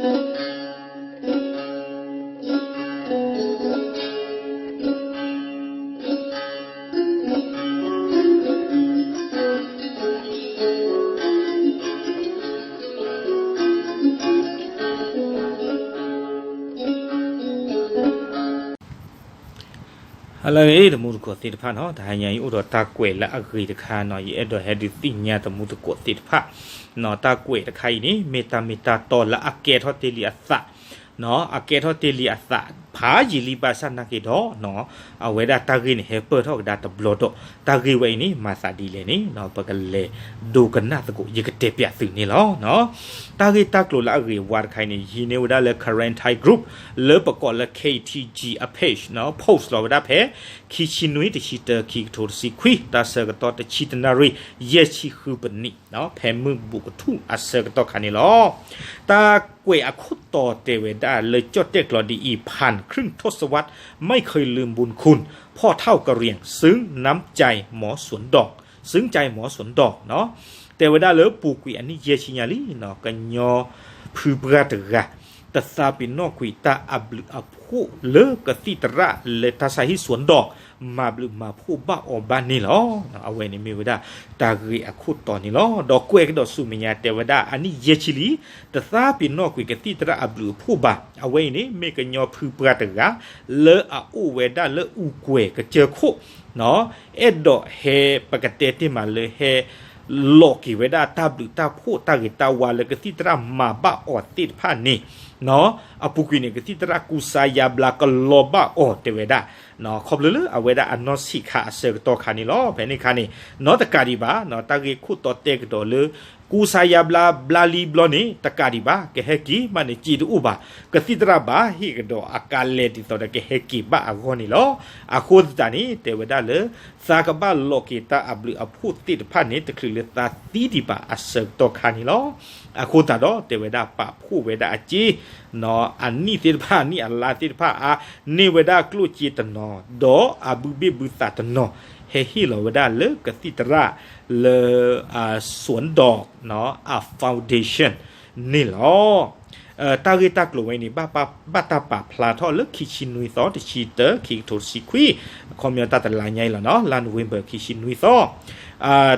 ဟါလၢအဂ့ၤ တမူတကိးသ့ၣ်တဖၣ်နီၤ, တဟါညါအံၤအိၣ်ဒီးတၢ်ကွဲးလၢအဂ့ၤတခါနီၤ, ယအဲၣ်ဒိးဟဲဒုးသ့ၣ်ညါတမူတကိးသ့ၣ်တဖၣ်နီၤ, တၢ်ကွဲးတခါအံၤန့ၣ် မ့ၢ်တၢ်မ့ၢ်တၢ်တီလၢအကဲထီၣ်တ့ၢ်လံအသး အကဲထီၣ်တ့ၢ်လံအသး ဖးယံာ်လံဘၣ်ဆၣ်နာ်က့ဒီး အဝဲဒၣ်တၢ်ဂ့ၢ်န့ၣ် ဟဲပၢၢ်ထီၣ်ကဒါတဘျီဒီး တၢ်ဂ့ၢ်ဝဲအံၤန့ၣ် မၤသးဒ်လဲၣ်န့ၣ် ပကလဲၤဒိကနၣ်သကိး ယကတဲပၠးသုန့ၣ်လီၤ. တၢ်ဂ့ၢ်တၢ်ကျိၤလၢအဂ့ၤဝါတခါအံၤန့ၣ် ယဟံးန့ၢ်ဝဲဒၣ်လၢ Karen Thai Group လၢပကိးလၢ K T G အ page နီၤ, post လီၤဝဲဒၣ်ဖဲ ခံဆံနွံ တဆံတၢ ခံကထိတဆံခွံ တၢ်ဆၢကတီၢ်တဆံတနၣ်ရံၣ် ယဲၢ်ဆံဃုပနံး ဖဲမုၢ်ဘူးကထူၣ်အဆၢကတီၢ်ခါန့ၣ်လီၤ. တၢ်ကွဲးအခိၣ်တီတဲဝဲဒၣ်လၢကၠီၣ်တဲၣ်ကျီၤဒ်အံၤ, ผ่านครึ่งทศวรรษ ไม่เคยลืมบุญคุณ พ่อเฒ่ากะเหรี่ยง ซึ้งน้ำใจหมอสวนดอก ซึ้งใจหมอสวนดอกနီၤ, တဲဝဲဒၣ်လၢပူၤကွံာ်အနံၣ်ယဲၢ်ဆံညါလံနီၤ, ကညီဖုပှၢ်တဂၤ တသးပ့ၤနီၣ်ကွံာ်တၢ်အဘျုးအဖှိၣ်လၢကသံၣ်သရၣ် လၢတၢ်ဆါဟံၣ်စွၣ်ဒီး မၤဘျုးမၤဖှိၣ်ဘၣ်အီၤဘၣ်န့ၣ်လီၤ. အဝဲန့ၣ်မ့ၢ်ဝဲဒၣ်တၢ်ဂ့ၢ်အခိၣ်တီန့ၣ်လီၤ. ဒီးကွဲးကဒီးဆူမဲာ်ညါတဲဝဲဒၣ် အနံၣ်ယဲၢ်ဆံလံ တသးပ့ၤနီၣ်ကွံာ်ကသံၣ်သရၣ်အဘျုးအဖှိၣ်ဘၣ်. အဝဲအံၤန့ၣ် မ့ၢ်ကညီဖုပှၢ်တဂၤ လၢအအိၣ်ဝဲဒၣ်လၢအူကွဲၤကစၢၢ်ခိၣ် အဲၣ်ဒိးဟဲပကတဲတ့ၢ်မးလၢဟဲ လီၤက့ၤဝဲဒၣ်တၢ်ဘျုးတၢ်ဖှိၣ်တၢ်ဂ့ၤတၢ်ဝါလၢကသံၣ်သရၣ်မၤဘၣ်အီၤသ့ၣ်တဖၣ်န့ၣ် အပူၤကွံာ်န့ၣ် ကသံၣ်သရၣ်ကူစါယါဘျါကလီဘၣ်အီၤတဲဝဲဒၣ်. ခီဖျိလၢအဝဲဒၣ်အနီၢ်ဆံးခါအဆၢကတီၢ်ခါန့ၣ်လီၤ. ဖဲန့ၣ်ခါန့ၣ် နီတကးဒံးဘၣ် တၢ်ဂ့ၢ်ခိၣ်တီတဲကဒီးလၢ ကူစါယါဘျါဘျါလံဘျီန့ၣ် တကးဒံးဘၣ် ကဟဲက့ၤမးန့ၣ် စ့တအိၣ်ဘၣ်. ကသံၣ်သရၣ်ဘၣ်ဟ့ၣ်ကဒီးအကါလဲၢ်ဒ်သိးဒီးကဟဲက့ၤဘၣ်အဂီၢ်န့ၣ်လီၤ. အဃိသတးန့ၣ် တဲဝဲဒၣ်လၢ သးကဘၣ်လီၤက့ၤတၢ်အဘျုးအဖှိၣ်သ့ၣ်တဖၣ်န့ၣ် တချုးလၢသးသံဒံးဘၣ်အဆၢကတီၢ်ခါန့ၣ်လီၤ. အဃိသတးဒီး တဲဝဲဒၣ်ပာ်ဖှိၣ်ဝဲဒၣ်အစ့ အနံၣ်သ့ၣ်တဖၣ် အနံၣ်အလါသ့ၣ်တဖၣ်အါ န့ၢ်ဝဲဒၣ်ကျိၣ်စ့တနီၤ ဒီးအဘုဘ့ၣ်ဘုသးတနီၤ ဟဲဟ့ၣ်လီၤဝဲဒၣ်လၢကသံၣ်သရၣ်လၢ စွၣ်ဒီး အ foundation န့ၣ်လီၤ. တၢ်ဂ့ၢ်တၢ်ကျိၤဝဲန့ၣ် ဘၣ်တၢ်ပာ်ဖျါထီၣ်လၢခံဆံနွံသီ တဆံတၢ ခံကထိတဆံခွံ အခီပညီတၢ်တလါညါအံၤလီၤနီၤ, လါနိၣ်ဝ့ဘၢၣ် ခံဆံနွံသီ.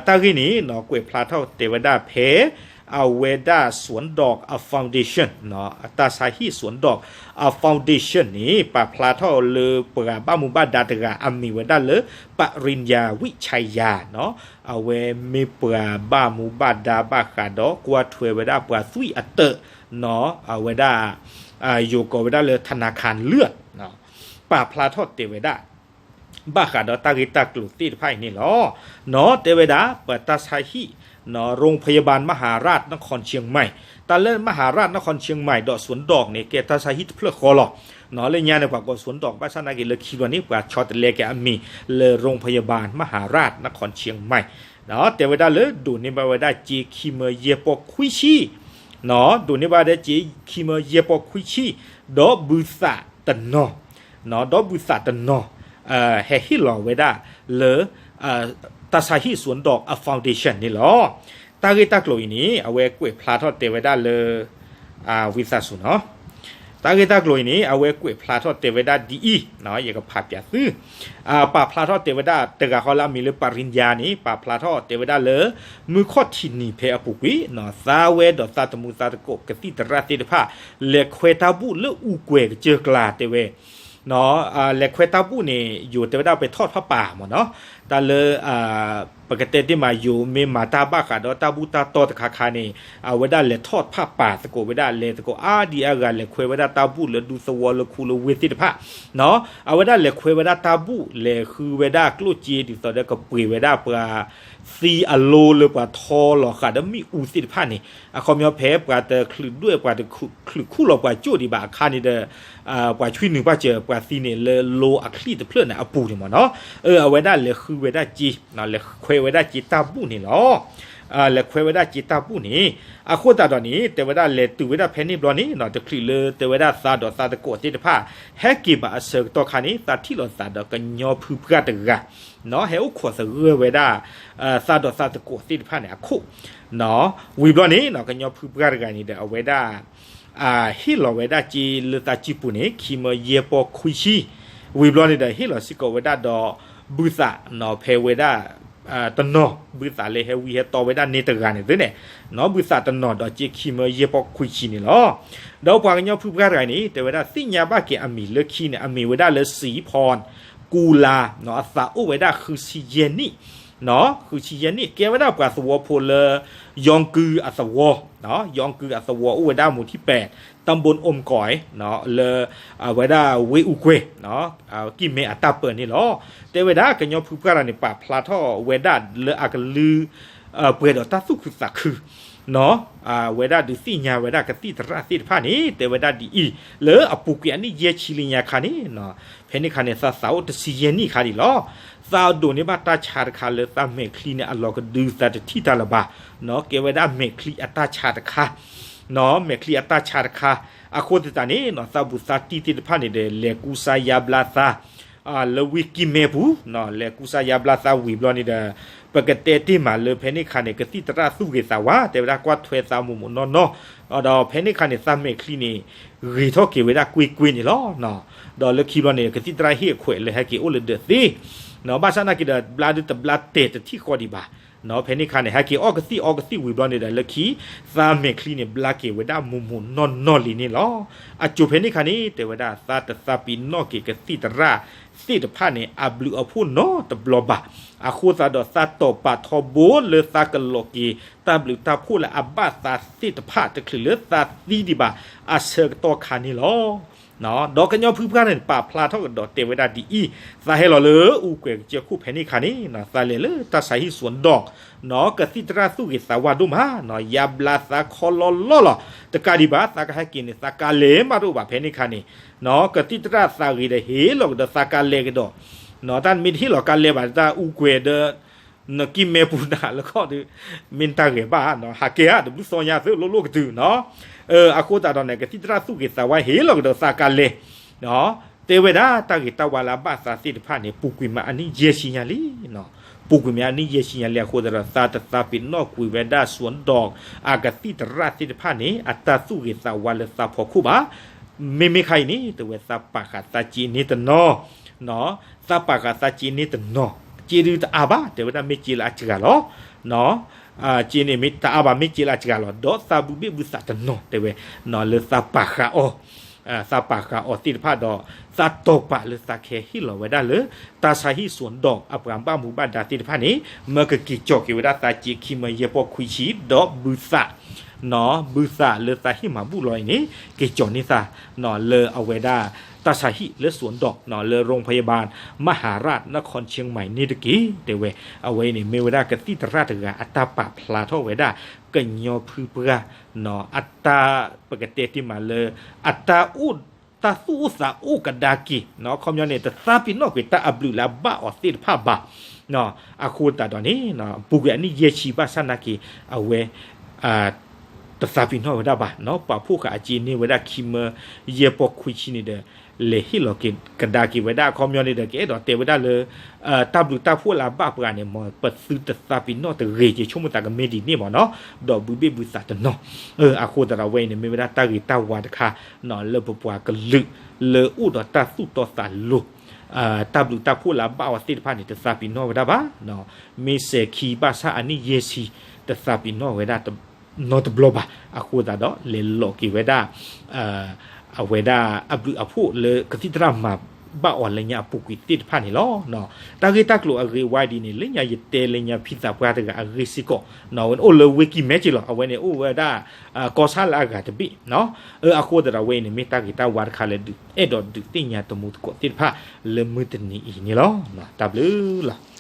တၢ်ဂ့ၢ်န့ၣ်နီၤ ကွဲးဖျါထီၣ်တဲဝဲဒၣ်ဖဲ အဝဲဒၣ်စွၣ်ဒီးအ foundation နီၤ, တၢ်ဆါဟံၣ်စွၣ်ဒီးအ foundation န့ၣ် ပာ်ဖျါထီၣ်လၢပှၤဘၣ်မူဘၣ်ဒါတဂၤ အမံၤဝဲဒၣ်လၢ ပရံယၤဝံၣ်ဆါယၤနီၤ, အဝဲမ့ၢ်ပှၤဘၣ်မူဘၣ်ဒါဘၣ်ဃးဒီးကွၢ်ထွဲဝဲဒၣ်ပှၤသွံၣ်အတၢးနီၤ, အဝဲဒၣ် ယိၤကိးဝဲဒၣ်လၢ ထနၣ်ခၣ်လွၢၣ် ပာ်ဖျါထီၣ်တဲဝဲဒၣ် ဘၣ်ဃးဒီးတၢ်ဂ့ၢ်တၢ်ကျိၤသ့ၣ်တဖၣ်အံၤန့ၣ်လီၤ. နီၤ တဲဝဲဒၣ် ပှၤတၢ်ဆါဟံၣ် โรงพยาบาลมหาราชนครเชียงใหม่ တၢ်လၢ มหาราชนครเชียงใหม่ ဒီးစွၣ်ဒီးန့ၣ် ကဲတၢ်ဆါဟံၣ်တဖျၢၣ်ဃီလီၤ. နီၤ လၢညါန့ၣ် ပှၤကိးစွၣ်ဒီး ဘၣ်ဆၣ်နာ်က့ၤ လၢခံဘျီန့ၣ် ပှၤဆီတလဲက့ၤအမံၤလၢ โรงพยาบาลมหาราชนครเชียงใหม่ နီၤ တဲဝဲဒၣ်လၢ ဒိးန့ၢ်ဘၣ်ဝဲဒၣ်စ့ခံမၢယဲၢ်ပီၢ်ခွံဆံ နီၤ ဒိးန့ၢ်ဘၣ်ဝဲဒၣ်စ့ခံမၢယဲၢ်ပီၢ်ခွံဆံ ဒီးဘုသးတနီၤ နီၤ ဒီးဘုသးတနီၤ ဟဲဟ့ၣ်လီၤဝဲဒၣ်လၢ တၢ်ဆါဟံၣ်စွၣ်ဒီးအ foundation န့ၣ်လီၤ. တၢ်ဂ့ၢ်တၢ်ကျိၤအံၤန့ၣ် အဝဲကွဲးဖျါထီၣ်တဲဝဲဒၣ်လၢ ဝံသးစူၤနီၤ တၢ်ဂ့ၢ်တၢ်ကျိၤအံၤန့ၣ် အဝဲကွဲးဖျါထီၣ်တဲဝဲဒၣ်ဒ်အံၤနီၤ, ယကဖးပၠးသု ပာ်ဖျါထီၣ်တဲဝဲဒၣ်တဂၤဃီလၢအမံၤလၢ ပရံယၤန့ၣ် ပာ်ဖျါထီၣ်တဲဝဲဒၣ်လၢ မုၢ်ခီၣ်ထံးနံၤဖဲအပူၤကွံာ်နီၤ, သါဝဲဒီးသးသမူသးသကိးကသံၣ်သရၣ်သ့ၣ်တဖၣ် လဲၤခွဲးတၢ်ဘူၣ်လၢအူကွဲၤကစၢၢ်ကျါတဲဝဲ လဲၤခွဲးတၢ်ဘူၣ်န့ၣ် ယိၤတဲဝဲဒၣ်ပထီၣ်တဖၣ်ပာ်မ့ၢ်နီၤ, တၢ်လၢ ပကတဲတ့ၢ်မး ယိၤမ့ၢ်မၤတၢ်ဘၣ်ဃးဒီးတၢ်ဘူၣ်တၢ်တီတခါခါန့ၣ် အဝဲဒၣ်လဲၤထီၣ်တဖၣ်ပာ်သကိးဝဲဒၣ် လဲၤသကိးအါဒံအါဂၤ လဲၤခွဲးဝဲဒၣ်တၢ်ဘူၣ်လၢဒူသဝီလၢခူလၢဝ့ၢ်သ့ၣ်တဖၣ် အဝဲဒၣ်လဲၤခွဲးဝဲဒၣ်တၢ်ဘူၣ် လဲၤဃုဝဲဒၣ်ကျိၣ်စ့ဒ်သိးဒီးကပှ့ၤဝဲဒၣ်ပှၤသံအလိလၢပှၤထီလီၤဃာ်ဒီးမ့ၣ်အူသ့ၣ်တဖၣ်န့ၣ် အခီပညီဖဲပှၤတချုးဒွဲၣ် ပှၤတချုးခူၣ်လီၤပှၤကၠိၣ်ဒံးဘၣ်အခါန့ၣ်ဒီး ပှၤဆွံနုာ်ပာ်စၢၤပှၤသံန့ၣ်လၢလိအချံၣ်တဖျၢၣ်န့ၣ်အပူၤန့ၣ်မ့ၢ်နီၤ, အဝဲဒၣ်လဲၤဃုဝဲဒၣ်စ့ လဲၤခွဲးဝဲဒၣ်စ့တၢ်ဘူၣ်န့ၣ်လီၤ. လဲၤခွဲးဝဲဒၣ်စ့တၢ်ဘူၣ်န့ၣ် အဃိသတးဒီးန့ၣ် တဲဝဲဒၣ်လဲၤတုၤဝဲဒၣ်ဖဲန့ၣ်ဘျီန့ၣ် တချုးလၢတဲဝဲဒၣ်သးဒီးသးသကိးသ့ၣ်တဖၣ် ဟဲက့ၤဘၣ်အဆၢကတီၢ်ခါန့ၣ် သးထံၣ်လိာ်သးဒီးကညီဖုပှၢ်တဂၤ ဟဲအိၣ်ခိးသဂၢၢ်ဝဲဒၣ် သးဒီးသးသကိးသ့ၣ်တဖၣ်န့ၣ်အခိၣ် ဝံၤဘျီန့ၣ် ကညီဖုပှၢ်တဂၤန့ၣ်ဒီး အဝဲဒၣ် ဟ့ၣ်လီၤဝဲဒၣ်စ့လၢသးစုပူၤန့ၣ် ခံမၢယဲၢ်ပီၢ်ခွံဆံ, ဝံၤဘျီန့ၣ်ဒီး ဟ့ၣ်လီၤစ့ၢ်ကီးဝဲဒၣ်ဒီး ဘုသးနီၤ ဖဲဝဲဒၣ် တနီၤ ဘုသးလၢဟဲဝံဟဲတီဝဲဒၣ်န့ၢ်တဂၤန့ၣ်သ့န့ၣ်, နီၤ ဘုသးတနီၤဒီးစ့ခံမၢယဲၢ်ပီၢ်ခွံဆံန့ၣ်လီၤ. ဒီးပှၤကညီဖုပှၢ်တဂၤန့ၣ် တဲဝဲဒၣ်သ့ၣ်ညါဘၣ်က့ၤအမံၤလၢခံန့ၣ် အမံၤဝဲဒၣ်လၢစံဖီၣ် ကူလၤ, အသးအိၣ်ဝဲဒၣ်ဃုဆံယဲၢ်နံၣ် ဃုဆံယဲၢ်နံၣ် ကဲဝဲဒၣ်ပှၤသဝီဖိလၢ ယီၤကုၤအသဝီ, ယီၤကုၤအသဝီအိၣ်ဝဲဒၣ်မူထံပဲာ် တဘိၣ်အိၣ်ကီး လၢ အဝဲဒၣ်ဝ့ၢ်အူကွဲၤ ကံၢ်မဲအတၢ်ပၢန့ၣ်လီၤ. တဲဝဲဒၣ်ကညီဖုပှၢ်တဂၤန့ၣ် ပာ်ဖျါထီၣ်ဝဲဒၣ်လၢအကလုၢ် ပှဲၤဒီးတၢ်သူၣ်ခုသးခု အဝဲဒၣ်ဒုးသ့ၣ်ညါဝဲဒၣ်ကသံၣ်သရၣ်သ့ၣ်တဖၣ်န့ၣ် တဲဝဲဒၣ်ဒ်အံၤ, လၢအပူၤကွံာ်အနံၣ်ယဲၢ်ဆံလၢညါခါန့ၣ် ဖဲန့ၣ်ခါန့ၣ် သးသးအိၣ်တဆံယဲၢ်နံၣ်ခါဒံးလီၤ. သးဒိးန့ၢ်ဘၣ်တၢ်ဆါတခါလၢသးမဲာ်ချံန့ၣ် အလီၤကဒုသးတထံၣ်တၢ်လၢၤဘၣ်, ကဲဝဲဒၣ်မဲာ်ချံအတၢ်ဆါတခါ, မဲာ်ချံအတၢ်ဆါတခါ, အဃိသတးန့ၣ် သးဘူးသးတံၢ်သ့ၣ်တဖၣ်န့ၣ်ဒီး လဲၤကူစါယါဘျါသး လၢဝ့ၢ်ကံၢ်မဲပူၤ, လဲၤကူစါယါဘျါသးဝံၤဘျီန့ၣ်ဒီး ပကတဲတ့ၢ်မးလၢဖဲန့ၣ်ခါန့ၣ် ကသံၣ်သရၣ်သူၣ်ဂ့ၤသးဝါ တဲဝဲဒၣ်ကွၢ်ထွဲသးမိၢ်မိၢ်နီၢ်နီၢ်, ဒီးဖဲန့ၣ်ခါန့ၣ် သးမဲာ်ချံန့ၣ် ဂ့ၤထီၣ်က့ၤဝဲဒၣ်ကွ့ၢ်ကွ့ၢ်န့ၣ်လီၤ. ဒီးလၢခံဘျီန့ၣ် ကသံၣ်သရၣ်ဟ့ၣ်အခွဲးလၢဟဲက့ၤအိၣ်လၢဒၢးသ့, ဘၣ်ဆၣ်နာ်က့ဒီး ဘျါဒုတဘျါတဲာ်တထံၣ်ဃီဒံးဘၣ်. ဖဲန့ၣ်ခါန့ၣ် ဟဲက့ၤအီၣ်ကသံၣ်အီကသံၣ်ဝံၤဘျီန့ၣ်ဒီး လၢခံ သးမဲာ်ချံန့ၣ်ဘျါက့ၤဝဲဒၣ်မိၢ်မိၢ်နီၢ်နီၢ်လံန့ၣ်လီၤ. အစိၤဖဲန့ၣ်ခါန့ၣ် တဲဝဲဒၣ်သးတသးပ့ၤနီၣ်က့ၤကသံၣ်သရၣ်သ့ၣ်တဖၣ်န့ၣ် အဘျုးအဖှိၣ်နီတဘျီဘၣ်. အဃိသတးဒီးသးတီၢ်ပာ်ထီဘိလၢသးကလိးက့ၤ တၢ်ဘျုးတၢ်ဖှိၣ်လၢအဘၣ်သးသ့ၣ်တဖၣ်တချုးလၢသးသံဒံးဘၣ်အဆၢကတီၢ်ခါန့ၣ်လီၤ. ဒီးကညီဖုပှၢ်န့ၣ် ပာ်ဖျါထီၣ်ကဒီးတဲဝဲဒၣ်ဒ်အံၤ, သးဟဲလီၤလၢအူကွဲၤကစၢၢ်ခိၣ်ဖဲန့ၣ်ခါန့ၣ် သးလဲၤလၢတၢ်ဆါဟံၣ်စွၣ်ဒီး ကသံၣ်သရၣ်သူၣ်ဂ့ၤသးဝါဒိၣ်မး, ယါဘျါသးခီလီလီလီၤ. တကးဒံးဘၣ် သးကဟဲက့ၤန့ၣ် သးကါလဲၤမးတအိၣ်ဘၣ်ဖဲန့ၣ်ခါန့ၣ်, ကသံၣ်သရၣ်သးဂ့ၤဒီးဟ့ၣ်လီၤကဒီးသးကါလဲၤကဒီး, တၢ်မ့ၢ်တဟ့ၣ်လီၤကါလဲၤဘၣ်တၢ်အူကွဲၤဒီး နကံၢ်မဲပူၤနၤလၢခီၣ်ဒီး မ့ၢ်တၢ်ဂဲၤဘၣ်, ဟးကဲဧါ တဘျုးသီညါသုးလိၣ်လိၣ်ကတုၤနီၤ. အဃိသတးဒီးန့ၣ် ကသံၣ်သရၣ်သူၣ်ဂ့ၤသးဝါဟ့ၣ်လီၤကဒီးသးကါလဲၤ, တဲဝဲဒၣ်တၢ်ဂ့ၤတၢ်ဝါလၢအဘၣ်သးသ့ၣ်တဖၣ်န့ၣ် ပူၤကွံာ်မးအနံၣ်ယဲၢ်ဆံညါလံ. ပူၤကွံာ်မးအနံၣ်ယဲၢ်ဆံညါလံအဃိသတးဒီး သးတသးပ့ၤနီၣ်ကွံာ်ဝဲဒၣ်စွၣ်ဒီး အကသံၣ်သရၣ်သ့ၣ်တဖၣ်န့ၣ် အတၢ်သူၣ်ဂ့ၤသးဝါလၢသးဖီခိၣ်ဘၣ်. မ့မ့ၢ်ခါအံၤန့ၣ် တဲဝဲသးပာ်ဃာ်သးစ့န့ၢ်တနီၤ သးပာ်ဃာ်သးစ့န့ၢ်တနီၤ, စ့ဒုတအါဘၣ် တဲဝဲဒၣ်မ့ၢ်စ့လၢအစှၤလီၤ, စ့န့ၣ်မ့ၢ်တအါဘၣ်မ့ၢ်စ့လၢအစှၤလီၤ, ဒီးသးဘုဘ့ၣ်ဘုသးတနီၤ တဲဝဲ လၢသးပာ်ဃာ်အီၤ, သးပာ်ဃာ်အီၤသ့ၣ်တဖၣ်ဒီး သးတီၢ်ပာ်လၢသးကဟဲဟ့ၣ်လီၤဝဲဒၣ်လၢ တၢ်ဆါဟံၣ်စွၣ်ဒီးအပှၤဘၣ်မူဘၣ်ဒါသ့ၣ်တဖၣ်န့ၣ် မၢကက့ၤကၠီၣ်က့ၤဝဲဒၣ်သးစ့ခံမၢယဲၢ်ပီၢ်ခွံဆံ ဒီးဘုသး ဘုသးလၢသးဟ့ၣ်မၤဘူၣ်လီၤအံၤန့ၣ် က့ၤကၠီၣ်န့ၢ်သး လၢအဝဲဒၣ် တၢ်ဆါဟံၣ်လၢစွၣ်ဒီး လၢ โรงพยาบาลมหาราชนครเชียงใหม่ န့ၣ်တက့ၢ် တဲဝဲ. အဝဲအံၤန့ၣ် မ့ၢ်ဝဲဒၣ်ကသံၣ်သရၣ်တဂၤ အတၢ်ပာ်ဖျါထီၣ်ဝဲဒၣ် ကညီဖုပှၢ် အတၢ်ပကတဲတ့ၢ်မးလၢ အတၢ်အိၣ် တၢ်သူၣ်အိၣ်သးအိၣ်ကဒါက့ၤ ခီပညီန့ၣ် တသးပ့ၤနီၣ်ကွံာ်တၢ်အဘျုးလၢအဘၣ်အီၤသ့ၣ်တဖၣ်ဘၣ်. အဃိသတးဒီးန့ၣ် ပူၤကွံာ်အနံၣ်ယဲၢ်ဆံဘၣ်ဆၣ်နာ်က့ အဝဲ တသးပ့ၤနီၣ်ဝဲဒၣ်ဘၣ်, ပာ်ဖှိၣ်ဃာ်အစ့န့ၢ်ဝဲဒၣ်ခံမၢယဲၢ်ပီၢ်ခွံဆံန့ၣ်ဒီး လဲၤဟ့ၣ်လီၤက့ၤကဒါက့ၤဝဲဒၣ် အခီပညီန့ၣ်ဒီး ကအဲၣ်ဒိးတဲဝဲဒၣ်လၢ တၢ်ဘျုးတၢ်ဖှိၣ်လၢအဘၣ်ပှၤန့ၣ် မ်ပသုတသးပ့ၤနီၣ်တဂ့ၤက့ၤ ဆိကမိၣ်သးကမ့ၢ်ဒ်န့ၣ်မ့ၢ်နီၤ, ဒီးဘုဘ့ၣ်ဘုသးတနီၤ. အဃိသတးဒီးဝဲအံၤန့ၣ် မ့ၢ်ဝဲဒၣ်တၢ်ဂ့ၤတၢ်ဝါတခါ လၢပပှၤကလုာ် လၢအိၣ်ဒီးတၢ်သူၣ်တီသးလိၤ တၢ်ဘျုးတၢ်ဖှိၣ်လၢအဘၣ်အီၤသ့ၣ်တဖၣ်န့ၣ် တသးပ့ၤနီၣ်ဝဲဒၣ်ဘၣ်. မ့ၢ်စဲၤခံဘၣ်ဆၣ်အနံၣ်ယဲၢ်ဆံ တသးပ့ၤနီၣ်ဝဲဒၣ်နီတဘျီဘၣ်. အဃိသတးဒီး လဲၤလီၤက့ၤဝဲဒၣ် အဝဲဒၣ်အဘျုးအဖှိၣ်လၢကသံၣ်သရၣ်မၤဘၣ်အီၤလၢညါအပူၤကွံာ်သ့ၣ်တဖၣ်န့ၣ်လီၤ. တၢ်ဂ့ၢ်တၢ်ကျိၤအဂ့ၤဝါဒ်န့ၣ် လၢညါယတဲလၢညါဖံသးပှၢ်တဂၤအဂ့ၢ်စ့ၢ်ကီး အိၣ်လၢဝ့ၢ်ကံၢ်မဲက့လီၤ. အဝဲန့ၣ်အိၣ်ဝဲဒၣ် ကီၢ်ဆၣ်လၢအဂၤတဘ့ၣ်. အဃိသတးဒီးဝဲအံၤန့ၣ် မ့ၢ်တၢ်ဂ့ၤတၢ်ဝါတခါလၢ အဲၣ်ဒိးဒုးသ့ၣ်ညါတမူသကိးသ့ၣ်တဖၣ် လၢမုၢ်တနံၤအံၤန့ၣ်လီၤ. တၢ်ဘျုးလီၤ.